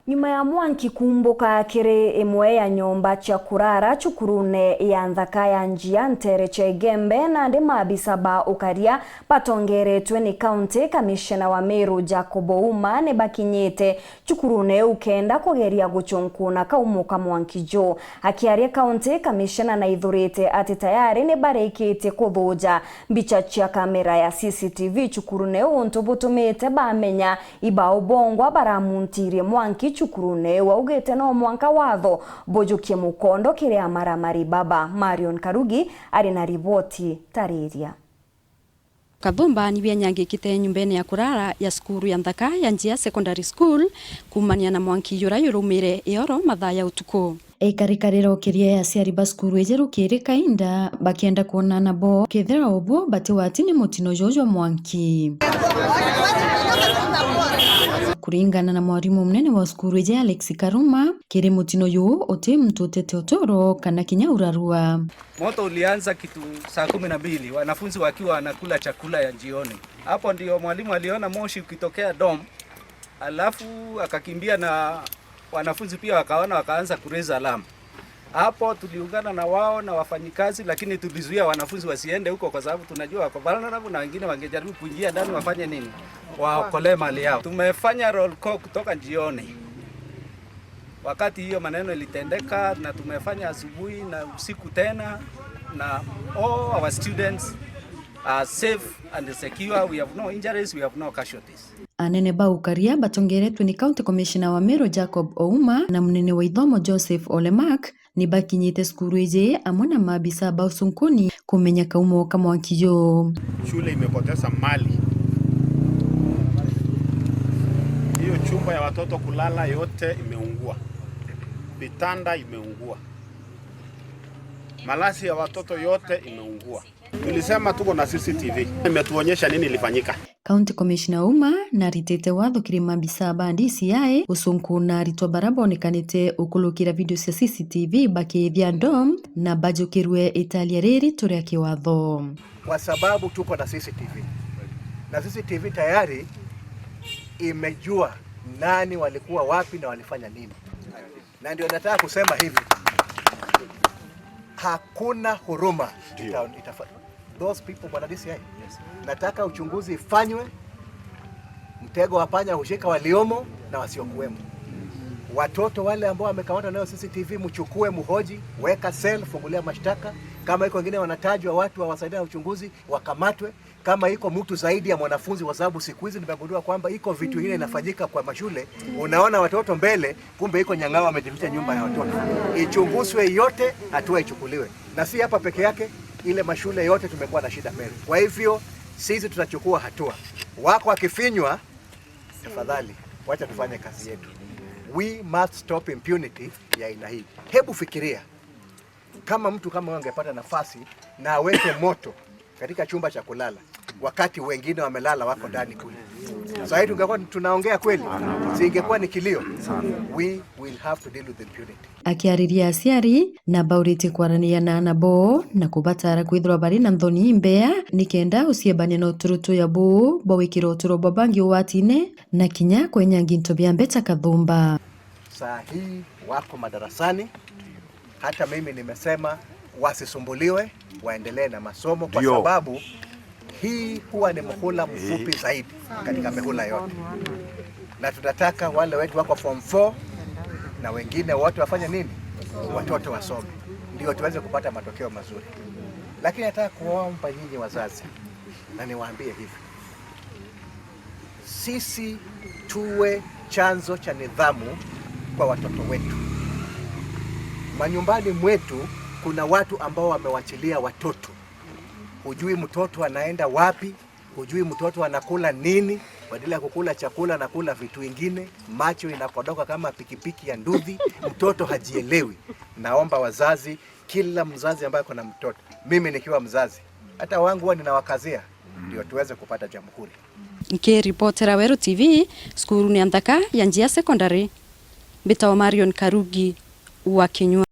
Nyuma ya mwanki kumbuka kiri imwe ya nyomba cha kurara chukurune ya nthaka ya njia ntere cha igembe na andi maabisa ba ukaria batongeretwe ni county commissioner wa Meru Jacob Ouma ni bakinyite chukurune ukenda kugeria guchunkuna kaumuka mwanki jo. Akiaria, county commissioner na ithurite ati tayari ni barikitie kuthuja mbicha chia kamera ya CCTV chukurune untu butumite bamenya ibao bongwa baramuntirie mwanki chukurune. Waugite no mwanka watho bujukie mukondo kiria maramari baba. Marion Karugi ari na riboti tariria. Kathumba ni bianyangikite nyumbene ya kurara ya skuru ya nthaka ya Njia Secondary School kumania na mwanki yura yurumire ioro mathaa ya utuku. Aikarikarira kiria aciari ba cukuru ije rukiri kainda bakienda kuonana bo kethira obwo batiwati ni mutino jojo mwanki. Kuringana na mwarimu munene wa cukuru ije Alex Karuma, kiri mutino yu uti mtu utete utoro kana kinya urarua. Moto ulianza kitu saa 12 wanafunzi wakiwa wanakula chakula ya jioni. Hapo ndio mwalimu aliona moshi ukitokea dorm, alafu akakimbia na wanafunzi pia wakaona, wakaanza kuraise alarm. Hapo tuliungana na wao na wafanyikazi, lakini tulizuia wanafunzi wasiende huko kwa sababu tunajua wako vulnerable na wengine wangejaribu kuingia ndani wafanye nini, waokolee mali yao. Tumefanya roll call kutoka jioni wakati hiyo maneno ilitendeka, na tumefanya asubuhi na usiku tena, na all our students are safe and secure. We have no injuries, we have no casualties. Anene ba ukaria batongeretwe ni county commissioner wa Meru Jacob Ouma na munene wa ithomo Joseph Olemak ni bakinyite cukuru ije amwe na maabisa ba usunkuni kumenya kaumo ka mwanki jo. Shule imepoteza mali, hiyo chumba ya watoto kulala yote imeungua, vitanda imeungua, malazi ya watoto yote imeungua. Tulisema tuko na CCTV, imetuonyesha nini ilifanyika. County Commissioner Ouma naritite watho kiri maabisa ba DCI gucunkuna aritwa baria bonekanite ukulukira video cia CCTV bakithia dorm na bajukirwe italia riri turia kiwatho. Kwa sababu tuko na CCTV na CCTV tayari imejua nani walikuwa wapi na walifanya nini, na ndio nataka kusema hivi, hakuna huruma those people, bwana DCI. Yes. Nataka uchunguzi ifanywe, mtego wa panya hushika waliomo na wasiokuwemo. Watoto wale ambao wamekamata nayo CCTV, mchukue, mhoji, weka cell, fungulia mashtaka. Kama iko wengine wanatajwa watu wawasaidia na uchunguzi, wakamatwe. Kama iko mtu zaidi ya mwanafunzi, kwa sababu siku hizi nimegundua kwamba iko vitu vingine inafanyika kwa mashule, unaona watoto mbele, kumbe iko nyang'ao amejificha nyumba ya watoto. Ichunguzwe yote, hatua ichukuliwe, na si hapa peke yake, ile mashule yote tumekuwa na shida Meru. Kwa hivyo sisi tutachukua hatua. Wako akifinywa, tafadhali wacha tufanye kazi yetu. We must stop impunity ya aina hii. Hebu fikiria kama mtu kama huyo angepata nafasi na aweke moto katika chumba cha kulala wakati wengine wamelala wako ndani kule. Sasa hivi tungekuwa tunaongea kweli, singekuwa ni kilio. We will have to deal with impunity. Akiariria aciari na baurite kwarania na nabo na kubatara kwithirwa bari na nthoni imbea nikenda uciembania na uturutu ya buu bwawikira uturo bwa bangi uwatine na kinya kwenyangi into bia mbecha kathumba. Saa hii wako madarasani, hata mimi nimesema wasisumbuliwe, waendelee na masomo kwa sababu hii huwa ni muhula mfupi zaidi katika mihula yote, na tunataka wale wetu wako form 4 na wengine wote wafanye nini? Watoto wasome ndio tuweze kupata matokeo mazuri. Lakini nataka kuomba nyinyi wazazi, na niwaambie hivi, sisi tuwe chanzo cha nidhamu kwa watoto wetu. Manyumbani mwetu kuna watu ambao wamewachilia watoto, hujui mtoto anaenda wapi, hujui mtoto anakula nini. Badala ya kukula chakula anakula vitu vingine, macho inakodoka kama pikipiki ya nduthi, mtoto hajielewi. Naomba wazazi, kila mzazi ambaye ako na mtoto, mimi nikiwa mzazi, hata wangu huwa ninawakazia, ndio tuweze kupata jamhuri. Nkiripotera Weru TV skuru ni nthaka ya Njia Secondary, mbitawa Marion Karugi wa Kinyua.